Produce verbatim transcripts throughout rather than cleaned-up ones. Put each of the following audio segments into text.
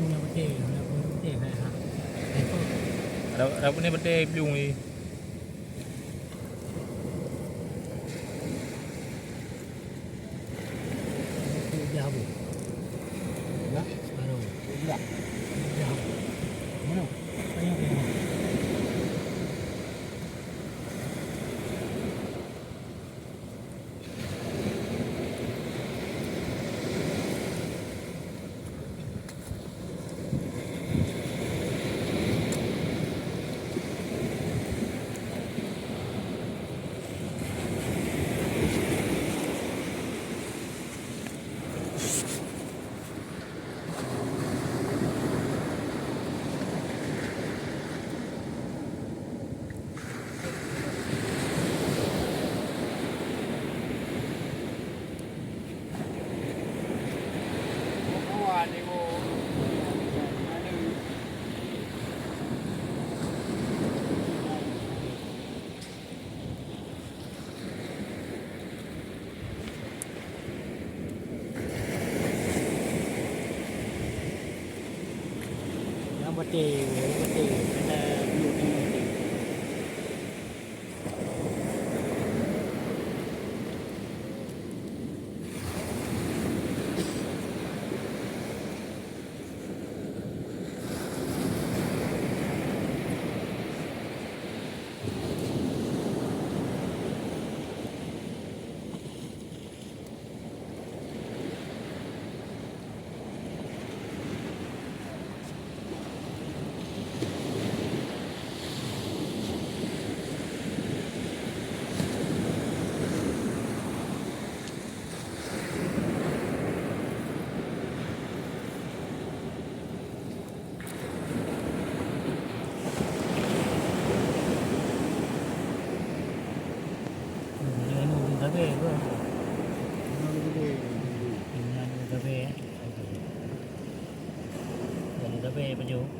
Nyang beutôi, nyang beutôi, hai, ha. Hai, kok. Ra-, rabu ni beutôi plueng ni. Udah, Bu. Udah? Baru. Udah. Udah. Mana? Banyak, banyak. Nyang beutôi, nyang beutôi, kena duek nyang beutôi.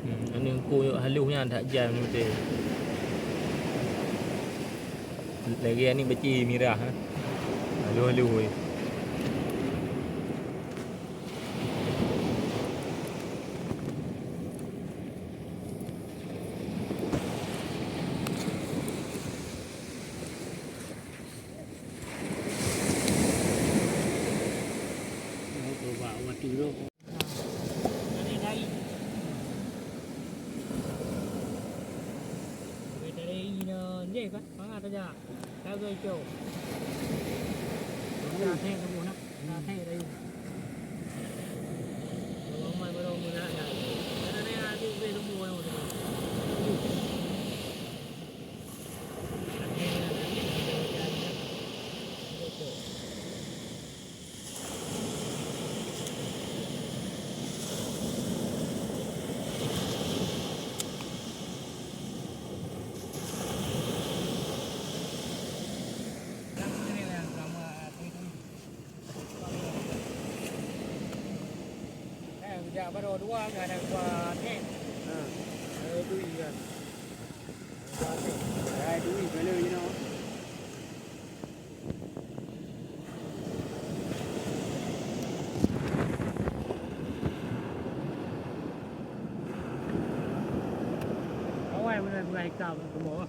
Hmm, aneuk ku halus nyan that jan beutôi. Lagèe aneuk bacé mirah, eh. Halus-halus, eh. Eh, jak baroe dua, ka na dua net. Ha. Ada dui kan. Dua net. Ada dui bala jinoe. Awai beuna dua hektar rumoh.